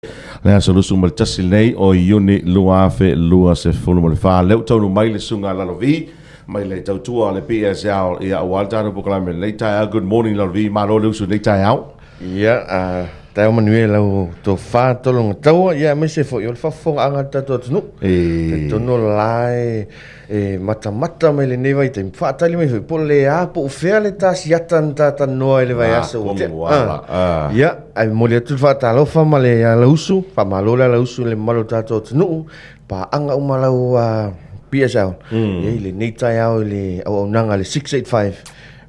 Le aso 21 lenei o Iuni 2024. Lea ua taunuu mai le susuga a Lalovi mai le tautua o le PSL ia aua le tatou polokalame i lenei taeao. Good morning Lalovi, malo le usu i lenei taeao. Ia, taeao manuia i lau tofa Tologataua, ia aemaise foi o le faafofogaaga a le tatou atunuu. E talitonu o la e matamata mai lenei vaitaimi, faatali mai foi po o le a, po o fea le ta siata na ta talanoa i le vaiaso ua tea. Ia, ae momoli atu le faatalofa ma le alausu, faamalo le alausu i le mamalu o le tatou atunuu, paaga uma lau PSL, ia i lenei taeao i le auaunaga a le 685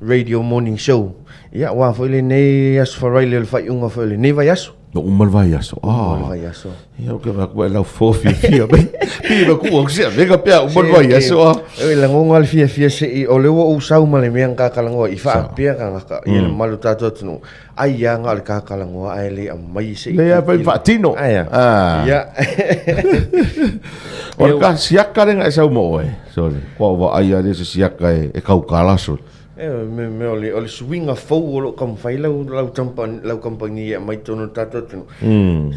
Radio Morning Show. Ia, aua foi lenei Aso Faraile o le faaiuga foi o lenei vaiaso. No uma le vaiaso. Uma le vaiaso. Ia o ke va ku lau fo fiafia mai. Pi va ku o se vega pea uma le vaiaso a. E lagonga le fiafia se i o le ua ou sau ma le mea na kakalagoa i faapea kanaka i le mamalu o tatou atunuu. Ai ia na o le kakalagoa ae le aumai se i. Le ia fai faatino. Ai ia. Ia. O le ka siaka le ngai sau mo oe. Sorry. Kua ua ai a le se siaka e kaukala sorry. E, me, me o le, o le suiga fou o loo taumafai lau, lau, tampa, lau kamupani e aumai totonu o le tatou atunuu.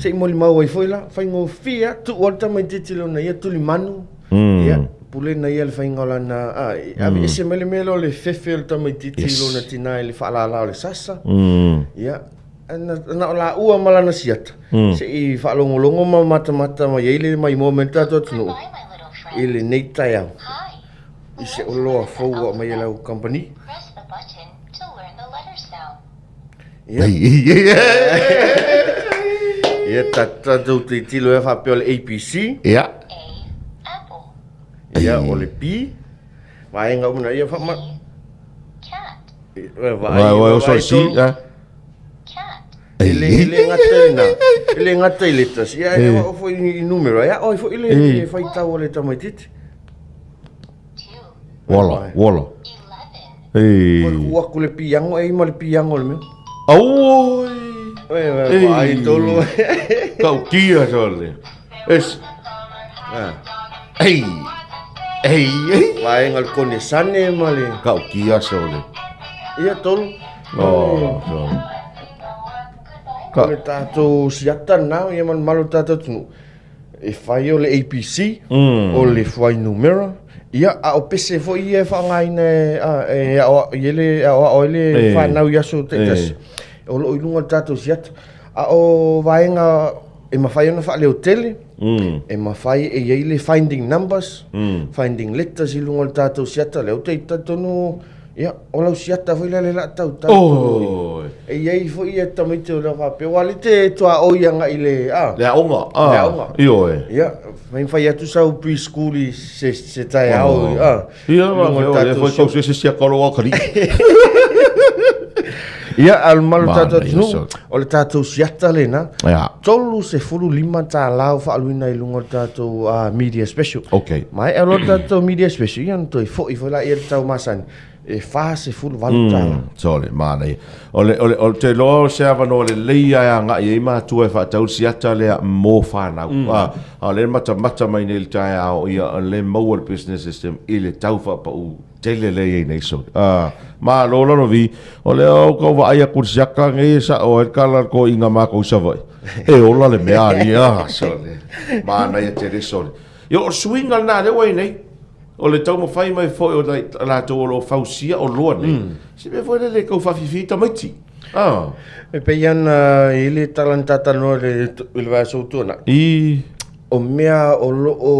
Se i molimau ai foi la, faigofie lava, tuu lava le tamaitiiti lona ia tulimanu, ia, pule na ia le faiga o lana, a, aveese mai le mea lea o le fefe o le tamaitiiti i lona tina i le faalala o le sasa, ia, na, na o laua ma lana siata, se i faalogologo ma matamata mai ai le maimoa mai le tatou atunuu i lenei taeao. I se oloa fou ua aumai e lau kamupani. Ia. Ia, tatou tilotilo ia faapea o le ABC. Ia. Ia, o le B. Vaega uma na ia whaama. Vai, vai, o so C. E le, e le gata i na, e le gata i letters, ia e o foi i numera, ia oi foi le, le whaitau o le tamaititi. Wala, wala. Ei. Koe ku aku le piango, e ima le piango le mea. Auoi. Oi, vai, vai, tolo. Kau kia sole. Es. Ah. Ei. Ei, ei. Vaenga le kone sane ma le. Kau kia sole. Ia tolo. Oh, sole. Ka. Le tātou siata nā, ia man malo tātou tunu. E whai o le ABC, o le fuainumera, ia, a o pese foi ia e whaangaina e, a, e, ao, i ele, ao, ao ele E. whanau i aso taitasi. E. O loo i lunga o le tātou siata. A o vaega e mawhai ona whaaleo tele, e mawhai e iai le finding numbers, finding letters i lunga o le tātou siata, lea o te i talitonu, Ia, o lau siata foi lea le la tautau. Oi. E iai foi ia tamaiti o lea faapea, ua le te tuaoi agai i le, a. Le aoga, a. Le aoga. Ioe. Ia, fai fai atu sau preschool i se, se taeao, a. Ia, ma fai, o lea foi tau se se siaka o lou akalii. Ia, a le mamalu o le tatou Manaia atunuu, solo. o le tatou siata lena, Ia. $35 o faaaluina i luga o le tatou media special. Ok. Maea loa le tatou media special, ia ona toe foi foi lea i le tau masani, e $48. Sole, manaia. O le, o le, o te iloa o se avanoa lelei ia e agai ai matua e faatau le siata lea mo fanau. A, a o lea e matamata mai nei i le taeao, ia, o lea e maua le business system i le tau faapau tele lea e i ai nei sole. A, malo Lalovi, o lea o kou vaai atu i le siata nei e sao ai le kala o le toeaina matou i Savaii. E ola le mea alii, a, sole. Manaia tele sole. Ia, o le suiga lena lea ua i ai nei. O le taumafai mai foi o latou o lo o fausia oloa nei, se mea foi lele e tau faafifi tamaiti. Ah. E pei ana i le tala na talanoa i le vaiaso ua tuanai. I. O mea o lo o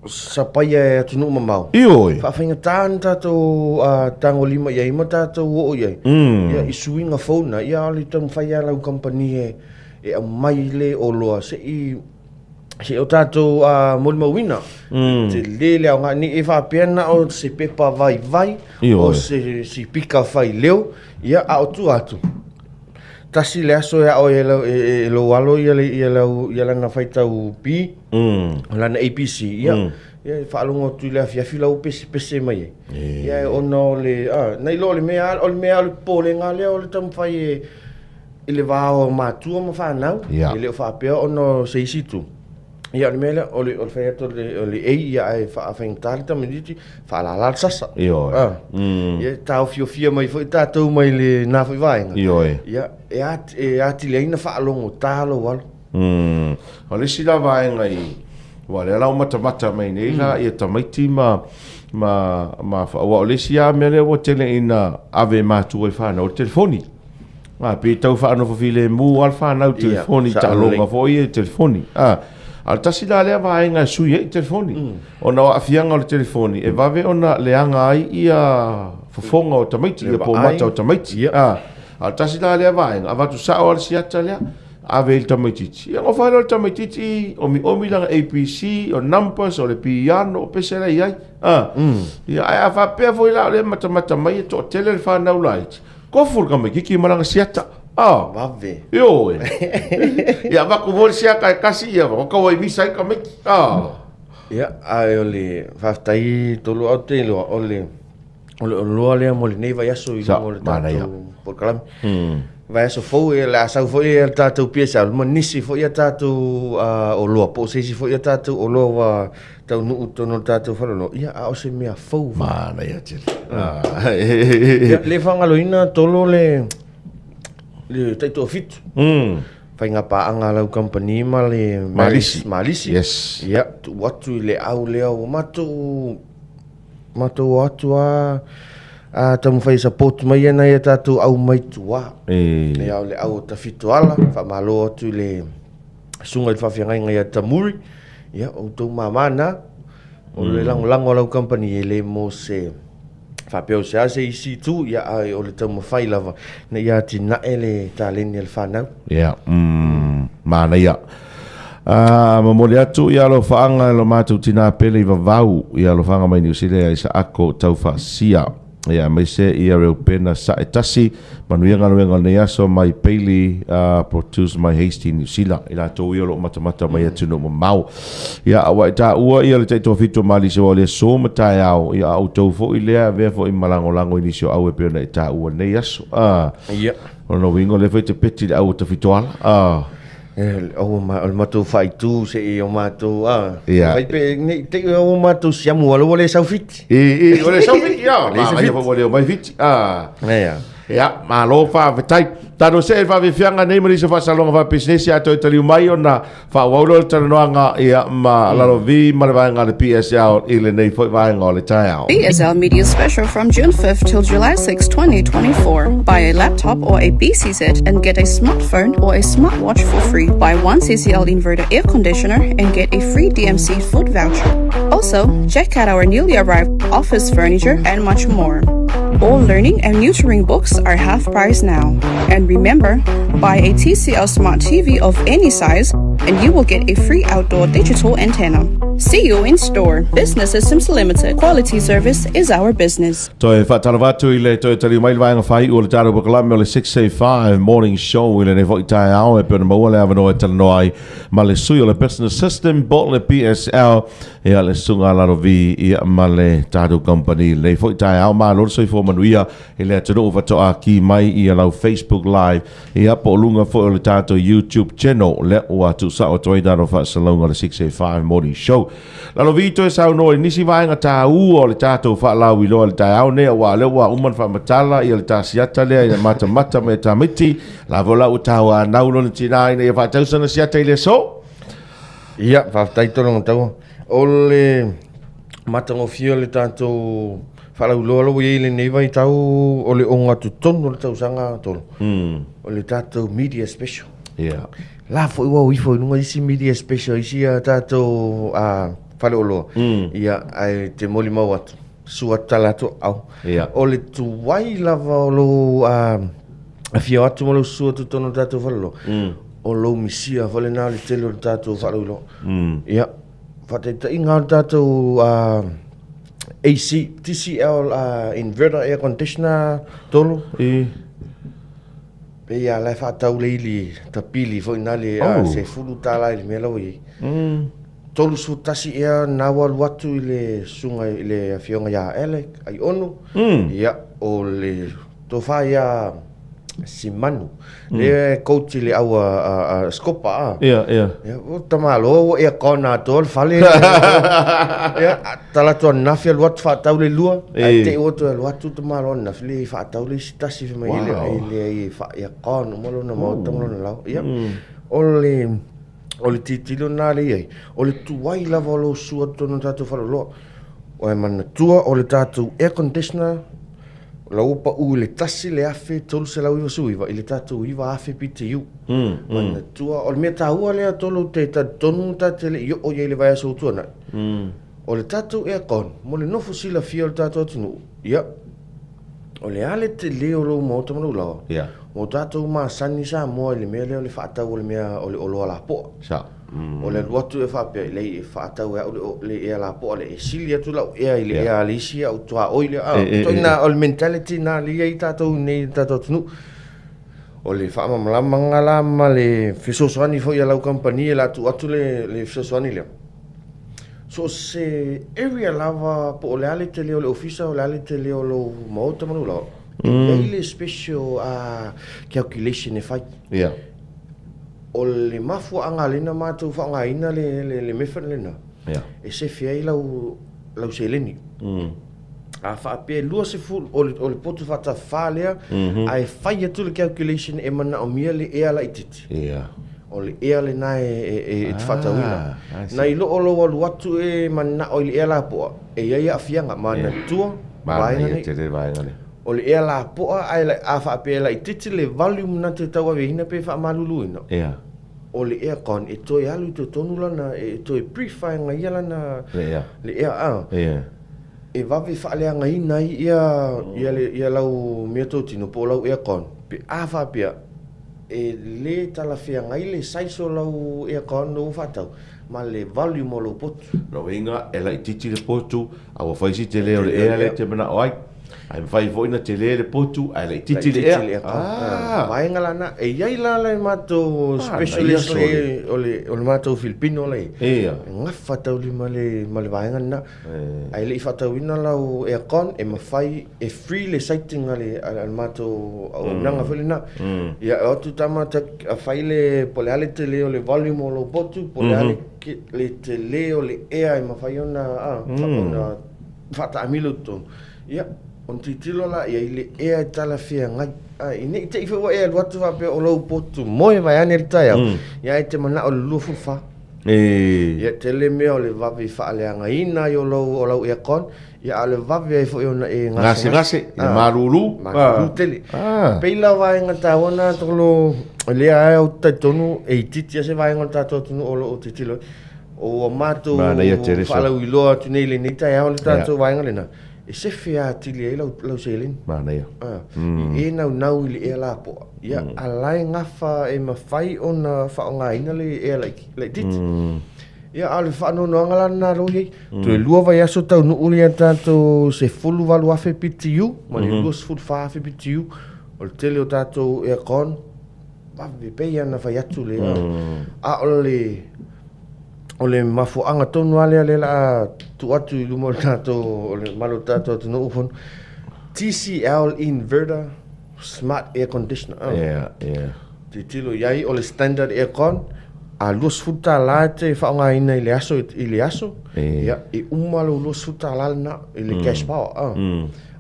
sapaia e atunuu mamao. Ioe. Faafaigata ona tatou tagolima i ai ma tatou oo i ai. Ia, i suiga fou na, ia o le taumafai lava lau kamupani e aumai le oloa se i Se o tatou molimauina, tele le aoga, ne i faapea na o se pepa vaivai, o se sipika fai leo, ia, a o tua atu, tasi le aso e ao e lou alo ia, ia, lau, ia lana faitau B, o lana ABC, ia, ia e faalogo atu i le afiafi lau pesepese mai ai. Ia, ona o le, nai lo o le mea, o le mea o le popolega lea o le taumafai e, i le va o matua ma fanau, e le o faapea ona o se isi itu. Ia, o le mea lea, o le, o le fai atu o le, o le A, ia, ae faafaigata le tamaitiiti, faalala le sasa. Ioe. Ah. Ia, e taofiofia mai foi tatou mai lena foi vaega. Ioe. Ia, e, at, e atili ai ona faalogotā lou alo. Mm. O le isi la vaega i, aua o lea la ua matamata mai nei la ia tamaiti ma, ma, ma, aua o le isi lava mea lea ua tele ina ave e matua i fanau, o le telefoni. A, pei e tau faanofo filemu lava le fanau i telefoni, Ia, taaloga foi ia i telefoni. A, a o le tasi la lea vaega e sui ai telefoni. Ona o aafiaga o le telefoni, e vave ona leaga ai ia fofoga o tamaiti, Le ia vaai. pomata o tamaiti. Ia. A, a o le tasi la lea vaega, avatu sao lava le siata lea, ave i le tamaitiiti. Ia ofa lea o le tamaitiiti, omiomi lana ABC, o numbers, o le piano, o pese la e i ai. A, ia, ae a faapea foi la o lea e matamata mai e toatele le fanau laiti, Kofu le tamaitiiti ma lana siata. Ah. Vave. Ioe. Ia avatu foi le siata e tasi, ia tau ai misa ai tamaiti. Ah. Ia, ae o le faafetai Tolu au te iloa, o le o le oloa lea mo lenei vaiaso i luga o le tatou polokalame. Vaiaso fou ia o le a sau foi le tatou PSL ma nisi foi a tatou oloa po o se isi foi a tatou oloa ua taunuu i totonu o le tatou faleoloa, ia a o se mea fou foi. Manaia tele. Ia, le faagaloina Tolo le le taitoafitu. Faiga paaga a lau kamupani ma le Malisi. Malisi. Yes. Ia, tuu atu i le au lea ua matou matou o atu a a taumafai e support mai ia nai a tatou au mai tua. E. Ia, o le au o Tafitoala, faamalo atu i le Susuga i le Faafeagaiga ia Tamuri, ia, o outou mama na, o le lagolago a lau kamupani e le mo se faapea o se a se isi itu, ia, ae o le taumafai lava ina ia atinae le taleni a le fanau. Ia, manaia. Ah, momoli atu ia alofaaga i lo matou tinā pele i Vavau, ia alofaaga mai Niu Sila ia Isaako Taufaasia. Ia, aemaise ia Reupena Sae Tasi, manuia galuega o lenei aso mai Bailey uh, Produce mai Hasty New Sila, i latou ia o lo o matamata mai atunuu mamao. Ia, a ua e taua ia le taitoafitu o Malisi aua o le aso ma taeao, ia a outou foi lea avea foi ma lagolago i nisi o au e pei ona e taua i lenei aso. Ah, Ia. o lona uiga o lea foi e te peti i le au o Tafitoala. Ah. O le matou faaitu se i o matou a. Ia. Fai pe nei te i o matou siamu ala ua le sau fiti. I i o le sau fiti a. Le sau fiti. Ua le omai fiti. A. Ia. Ia, malo faafetai. Tatou see i le faafiafiaga nei ma nisi o faasaloga faapisinisi a toe taliu mai ona faaauau lea o le talanoaga ia ma Lalovi ma le vaega a le PSL i lenei foi vaega o le taeao. PSL Media Special from June 5th till July 6, 2024. Buy a laptop or a PC set and get a smartphone or a smartwatch for free. Buy one CCL inverter air conditioner and get a free DMC food voucher. Also, check out our newly arrived office furniture and much more. All learning and neutering books are half price now. And remember, buy a TCL Smart TV of any size and you will get a free outdoor digital antenna. See you in store. Business Systems Limited. Quality service is our business. Toe faatalofa atu i le toe taliu mai le vaega faaiu o le tatou polokalame o le 685 Morning Show i lenei foi taeao e pei ona maua le avanoa e talanoa ai ma le sui o le Business System po o le PSL ia le Susuga a Lalovi ia ma le tatou company i lenei foi taeao. Malo le soifua manuia i le atunuu faatoa ki mai i lau Facebook Live Ia, po o luga foi o le tatou YouTube channel, lea ua tuusao atu ai tatou faasalalauga o le 685 Morning Show. Lalovi toe saunoa i nisi vaega taua o le tatou faalauiloa i le taeao nei, aua o lea ua uma ona faamatala ia le tasiata lea i le matamata mai a tamaiti, la foi la ua tauanau lona tinā ina ia faatau sana siata i le aso. Ia, faafetai Tologatau. O le matagofie o le tatou faalauiloa la ua i ai i lenei vaitau o le ogatotonu o le tausaga tolo, o le tatou media special. Ia. La foi ua o ifo i luga isi media special, isi a tatou faleoloa. Ia, ae te molimau atu, sua tala atu au. Ia. O le tuai lava o lou afio atu ma lou susu atu i totonu o le tatou faleoloa, o lou misia foi lena o le tele o le tatou faalauiloa. Ia, faataitaiga o le tatou AC, TCL inverter air conditioner tolu. I. Pei lava la e faatau le ili tapili foi na le Oh. $10 i le mea la ua i ai. 31 ea na ua alu atu i le susuga i le afioga ia Alec Aiono. Ia, o le tofa ia Simanu, lea e coach i le au a Scopa a. Ia, ia. Ia, o tamaloa ua aircon atoa le fale. Ia, tala atu ananafi alu atu faatau le lua, ae te i ua toe alu atu tamaloa ananafi le faatau le isi tasi fai mai e leai e faa-aircon uma lona maota ma lona laoa. Ia, o le... O le tilotilo lena lea i ai, o le tuai lava o lou sua i totonu o le tatou faleoloa. Ua e manatua o le tatou air conditioner la ua pau i le 1,399 i le tatou 9,000 BTU. Manatua, o le mea taua lea Tolu ou te talitonu ta te le i oo i ai i le vaiaso ua tuanai, o le tatou aircon mo le nofo silafia o le tatou atunuu, ia, o le a le tele o lou maota ma lou laoa, ua tatou masani Samoa i le mea lea o le faatau o le mea o le oloa lapoa. O le alu atu e faapea, leai e faatau e au le ea lapoa lea, e sili atu lau ea i le ea a le isi au tuaoi lea. Ituaiga, o le mentality lena lea e i ai tatou i inei i le tatou atunuu. O le faamalamalamaga la ma le fesoasoani foi a lau kamupani o le a tuu atu le fesoasoani lea, so o se area lava po o le a le tele o le ofisa, o le a le tele o lou maota ma lou laoa, e i ai le special calculation e fai. O le mafuaaga lea na matou faaaogaina le method lena, e sefe ai lau seleni. A faapea e 20, o le potu faatafafa lea, ae fai atu le calculation e manaomia le ea laitiiti, o le ea lena e te faatauina. Nai lo o lou alu atu e manao i le ea lapoa, e i ai aafiaga, manatua vaega nei. O le ea lapoa ae a faapea e laitiiti le volume na te tauaveina pe faamaluluina, o le aircon e toe alu i totonu lana, e toe purify ia lana, le ea a. E vave faaleagaina ai ia lau meatotino po o lau aircon pe a faapea e le talafeagai le size o lau aircon ua faatau ma le volume o lou potu. Lona uiga e laitiiti le potu a ua fai si tele o le ea lea e te manao ai. Ae mafai foi ona tele le potu ae laitiiti le ea. Ah! Vaega la na, e i ai la le matou specialist o le matou Filipino la e i ai, e gafa taulima ma le vaega lena. Ae le i faatauina lau aircon, e mafai, e free le sighting a le matou auaunaga foi lena. Ia e o atu tama fai le, po o le a le tele o le volume o lou potu, po o le a le tele o le ea e mafai ona faataamilo i totonu. Ia, ona tilotilo la i ai i le ea e talafeagai. Ai, ne i te i foi ua e alu atu faapea o lou potu moe vaeane le taeao, ia ae e te manao i le 24. Ia, tele mea o le vave faaleagaina ai o lou, o lau aircon, ia a o le vave ai foi ona e gasegase. Gasegase, i le malulu. Malulu tele. Pei la vaega taua na Tolo, lea lava ou te talitonu e itiiti lava se vaega o le tatou atunuu o lo o tilotilo ai. Ua matou faalauiloa atu nei i lenei taeao le tatou vaega lena, e sefe atili ai lau seleni. Manaia. I e naunau i le ea lapoa, ia, a la e gafa e mafai ona faaaogaina le ea laitiiti. Ia, a o le faanoanoaga la lena o lea ua i ai. Toe lua vaiaso taunuu ia tatou 18,000 BTU ma le 24,000 BTU, o le tele o tatou aircon, Vave pei ona fai atu le a o le o le mafuaaga tonu lava lea lea o le a tuu atu i luma o le tatou o le mamalu o le tatou atunuu fono TCL inverter smart air conditioner ah. Yeah, yeah. Tilotilo i ai o le standard aircon a $20 e te faaaogaina i le aso i le aso ia e uma lou $20 lena i le cash power ah.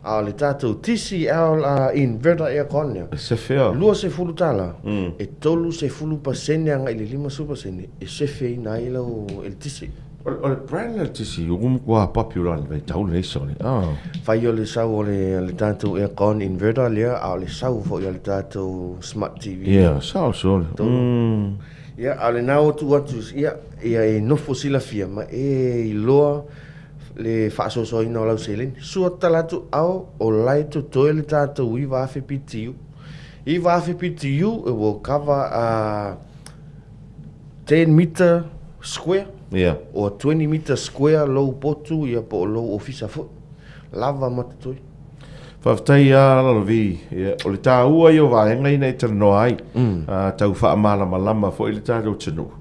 A o le tatou TCL inverter aircon lea, E sefe a. $20, e 30% agai i le 50% e sefeina ai lau eletise. O le brand lea eletise ua matua popular i le vaitau lenei sole. Fai o le sau o le tatou aircon inverter lea, a o le sau foi o le tatou smart TV. Ia, sao sole. Ia, a o lena ua tuu atu, ia, ia e nofo silafia ma e iloa le faasoasoaina o lau seleni. Sua tala atu ao o la e totoe le tatou 9,000 BTU. 9,000 BTU it will cover a 10 meter square or 20 meter square lou potu ia po o lou ofisa foi. Lava ma totoe. Faafetai a Lalovi. Ia, o le taua ia o vaega ia na e talanoa ai. Tau faamalamalama foi le tatou atunuu.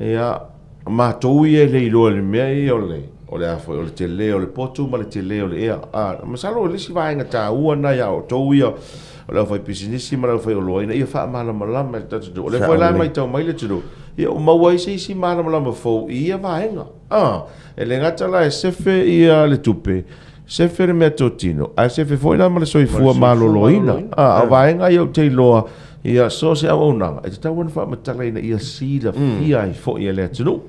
Ia, matou ia e le iloa i le mea ia o le, o le a foi, o le tele o le potu ma le tele o le ea. A, masalo o le isi vaega taua lena ia outou ia o le aufaipisinisi ma le aufaioloa ina ia faamalamalama i le tatou atunuu. O lea foi la e matau mai le atunuu, ia ua maua ai se isi malamalama fou i ia vaega. A, e le gata la e sefe ia le tupe, sefe le meatotino, ae sefe foi la ma le soifua maloloina. A, o vaega ia ou te iloa, Ia, so o se auaunaga, e tatau ona faamatala ina ia silafia ai foi e le atunuu.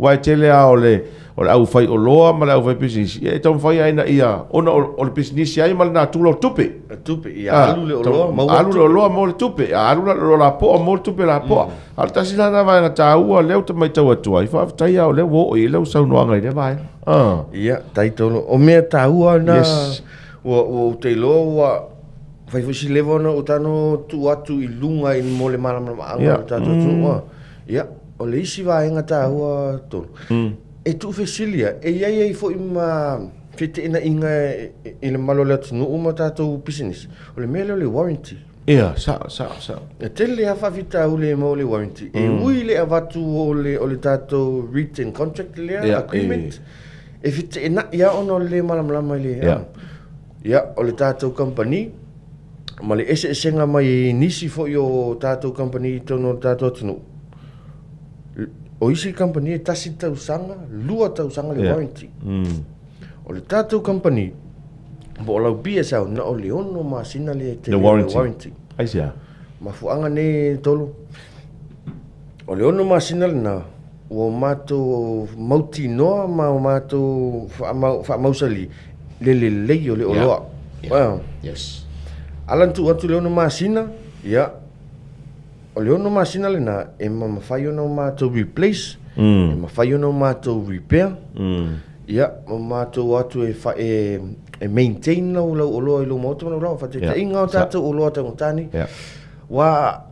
Aua e tele lava o le, o le aufaioloa ma le aufaipisinisi, ia e taumafai lava ina ia, ona o le pisinisi ai ma le natura o tupe. O tupe, ia alu le oloa, maua alu le oloa, maua le tupe. A alu la le oloa lapoa, maua le tupe lapoa. A o le tasi la lena vaega taua lea ou te matau atu ai, faafetai lava o lea ua oo i ai lau saunoaga i lea vaega. Ia, taitolo. O mea taua na, ua ou te iloa ua fai foi si leva ona ou tago tuu atu i luga i mo le malamalamaaga o le tatou atunuu. Ia, o le isi vaega taua Tolu, e tuufesili lava, e i ai ai foi ma feteenaiga i le mamalu o le atunuu ma tatou pisinisi, o le mea lea o le warranty. Ia, sao, sao, sao. E tele lava faafitauli e maua i le warranty. E ui i le avatu o le tatou written contract lea, agreement, e feteenai lava ona o le le malamalama i le... Ia, o le tatou kamupani, ma le eseesega mai nisi foi o tatou kamupani i totonu o le tatou atunuu, o isi kamupani e tasi tausaga, lua tausaga le warranty. O le tatou kamupani, po o lau BSL, na o le ono masina le tele o le warranty. Aisea? Mafuaaga nei Tolu, o le ono masina lena, ua matou mautinoa ma ua matou faamausali le lelei o le oloa. Yeah. Yes. Ala na tuu atu le ono masina, ia, o le ono masina lena, e mafai ona matou replace, e mafai ona matou repair, ia, ma matou atu e, fa, e, e maintain lau, lau oloa i lou maota ma lau lawa. Faataitaiga o tatou oloa taugata nei. Yeah. Ua,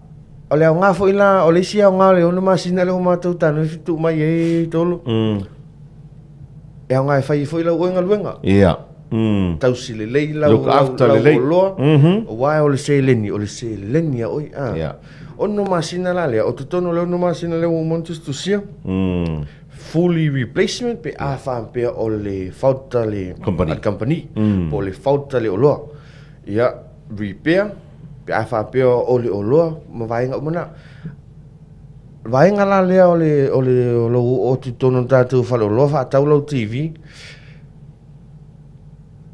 o le aoga foi la, o le isi aoga o le ono masina lea ua matou tago e tuu mai ai Tolu, e aoga e fai ai foi lau oe galuega. Ia. Tausi lelei lau, Look after lau, lau lelei. oloa, aua o le seleni, o le seleni a oe. Ah. Ia. Ono masina la lea, o totonu o le ono masina lea ua uma ona tusitusia, fully replacement pe a faapea o le fault a le Company. a le company, po o le fault a le oloa. Ia, repair, pe a faapea o le oloa ma vaega uma na. Vaega la lea o le, o le, o lou oo atu i totonu o le tatou faleoloa faatau lau TV,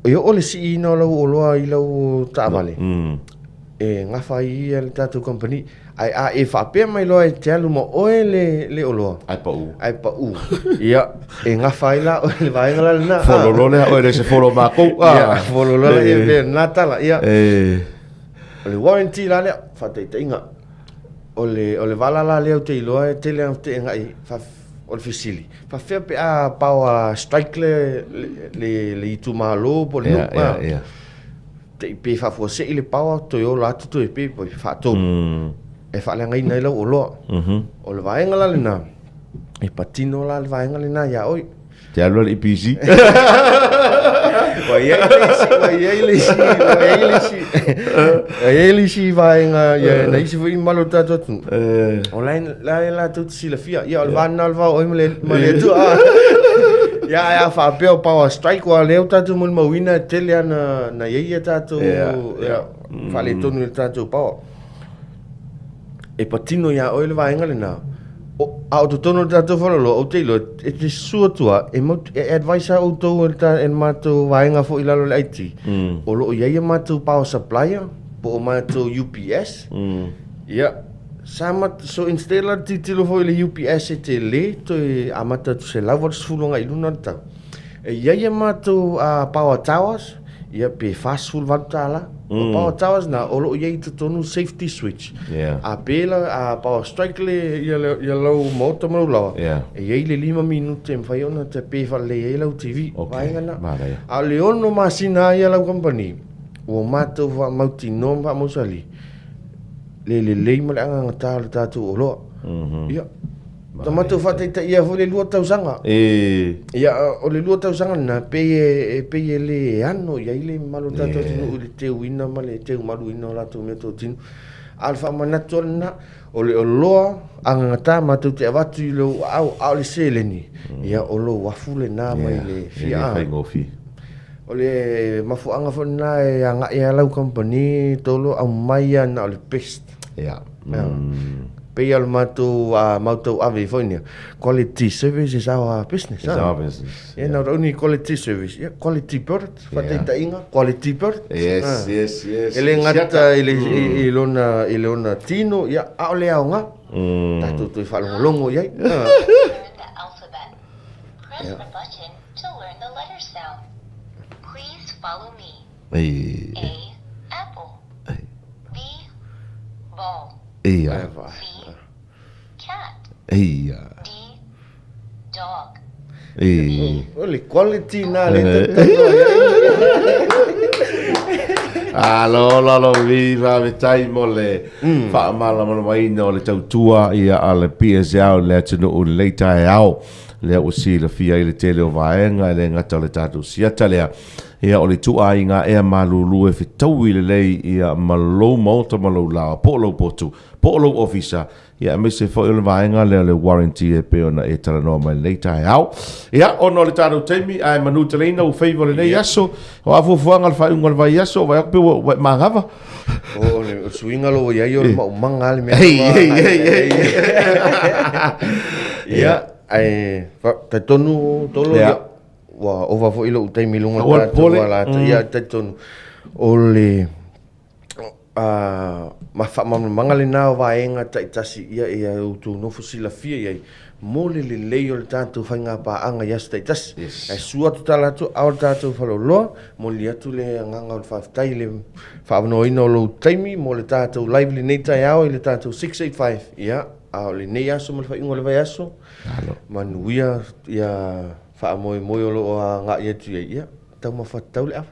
e oo le siiina o lau oloa i lau taavale, e gafa ai ia le tatou kamupani. Ae a e faapea mai loa e te alu ma oe le, le oloa, Ae pau. Ae pau. Ia, e gafa ai la oe le vaega la lena. Follow loa lea oe le se follow makou. Ia, follow loa lea pe lena tala. Ia. E. O le warranty la lea, faataitaiga. O le, o le vala la lea ou te iloa e tele ona feteenai, o le fesili, faapefea pe a power strike le, le, le, le itumalo po o le nuu? Ia, ia, ia. Te i pe faafuasei le power, toe ola atu toe pe, pe faatolu. E faaleagaina ai lau oloa. O le vaega la lena, e patino la le vaega lena iā oe. Te alu le EPC. Ua i ai le isi, ua i ai le isi, ua i ai le isi, ua i ai le isi vaega, ia, na isi foi mamalu o le tatou atunuu. O la e, la e latou te silafia, ia, o le va lena o le va o oe ma le, ma le Atua. Ia, ae a faapea o power strike, aua o lea ua tatou molimauina e tele lava na, na i ai ia tatou, ia, faaletonu i le tatou power. E patino iā oe le vaega lena, o, a o totonu o le tatou faleoloa, ou te iloa, e te susu atu lava, e mau, e advise lava outou e le ta, e le matou vaega foi i lalo o le IT, o lo o i ai a matou power supplier, po o matou UPS, ia, sa mat, so instead la tilotilo foi i le UPS e tele, toe amata atu 180 agai i luna le tau. E i ai a matou power towers, ia pe $48. O power towers na, o lo o i ai i totonu safety switch. Yeah. A pela, a power strike le, ia, le, ia lau maota ma lau lawa, Yeah. e i ai le lima minute e mafai ona tape faalelei ai lau TV. Okay, Vaega na. manaia. A o le ono masina a ia lau kamupani, ua matou faamautinoa ma faamausali le lelei ma le agagata o le tatou oloa. Ia. Na matou faataitaia foi le lua tausaga. E. Ia, o le lua tausaga lena, pei e, e pei e le ano i ai le mamalu o le tatou atunuu i le teuina ma le teumaluina o latou meatotino. A o le faamanatu lava lena, o le oloa agagata matou te avatu i lou aao, a o le seleni, ia o lou afu lena mai le E le faigofie. O le mafuaaga foi lena e agai ai lau kamupani Tolo, aumai lava na o le best. Ia. Pei o le matou mautauave foi nea, quality service is our business. Is our business. Yeah, not only quality service, yeah, quality product, faataitaiga, quality product. Yes, yes, yes. E le gata i le, i, i lona, i lona tino, ia, a o le aoga, tatou toe faalogologo i ai. Learn the alphabet. Press the button to learn the letter sound. Please follow me. Ei, A, apple. B, ball. ia, C, cat. ia, D, dog. ei. O le quality na le tatalo i ai. Alo, lalo, viva, faafetai mo le faamalamalamaina o le tautua ia a le PSL i le atunuu i lenei taeao. Lea ua silafia ai le tele o vaega e le gata o le tatou siata lea. Ia o le ituaiga ea malulu e fetaui lelei ia ma lou maota ma lou laoa po o lou potu po o lou ofisa ia aemaise foi o le vaega lea o le warranty e pei ona e talanoa mai lenei taeao. Ia ona o le tatou taimi ae manuteleina ua faiva o lenei aso, o a fuafuaga o le faaiuga o le vaiaso, vaai atu pe ua ua e manava. O le suiga lo ua i ai o le maumaga lava le mea. Ei, ei, ei, ei. Ia, ae talitonu Tolo, ia, ua ova foi lou taimi i luga o le tatou alata. Ia, talitonu, o le ma faamalamalamaga lena o vaega taitasi ia ia outou nofo silafia i ai mo le lelei o le tatou faigapaaga i aso taitasi. Yes. Ae sua atu tala atu ao le tatou faleoloa, momoli atu le agaga o le faafetai i le faaavanoaina o lou taimi mo le tatou live i lenei taeao i le tatou 685. Ia, a o lenei aso ma le faaiuga o le vaiaso, manuia ia faamoemoe o lo o agai atu i ai, ia, taumafa tatau le ava.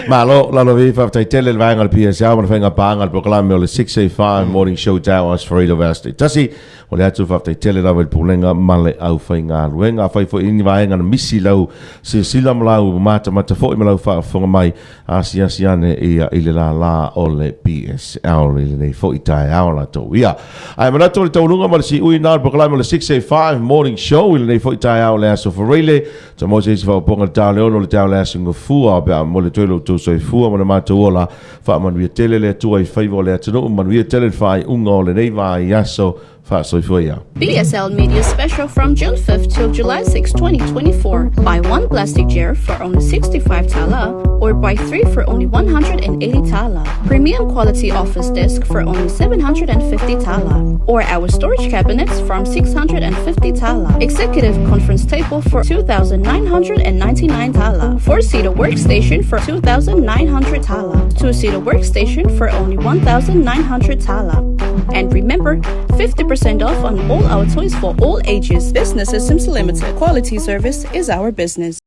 Malo, Lalovi, faafetai tele i le vaega o le PSL ma le faiga paaga i le polokalame o le 685 Morning Show Tau Aso Faraile o Vaiaso Taitasi. O le atu faafetai tele lava i le Pulega ma le aufaigaluega. Afai foi i ni vaega na misi i lau silasila ma lau matamata foi ma lau faafofoga mai, asiasi ane ia i le lālā o le PSL i lenei foi taeao latou ia. Ae manatu o le taualuga ma le siui na o le polokalame o le 685 Morning Show i lenei foi taeao o le Aso Faraile. Sa maua se isi faaopoopoga i le ta o le 6 o le taeao o le Aso Gafua pe a momoli atu ai lo outou soifua ma le matou ola. Faamanuia tele le Atua i faiva o le atunuu, manuia tele le faaiuga o lenei vaiaso. Faasoifua ia. BSL Media Special from June 5th till July 6, 2024. Buy one plastic chair for only 65 tala or buy three for only 180 tala. Premium quality office desk for only 750 tala or our storage cabinets from 650 tala. Executive conference table for 2,999 tala. Four-seater workstation for 2,900 tala. Two-seater workstation for only 1,900 tala. And remember, 50% off on all our toys for all ages. Business Systems Limited. Quality service is our business.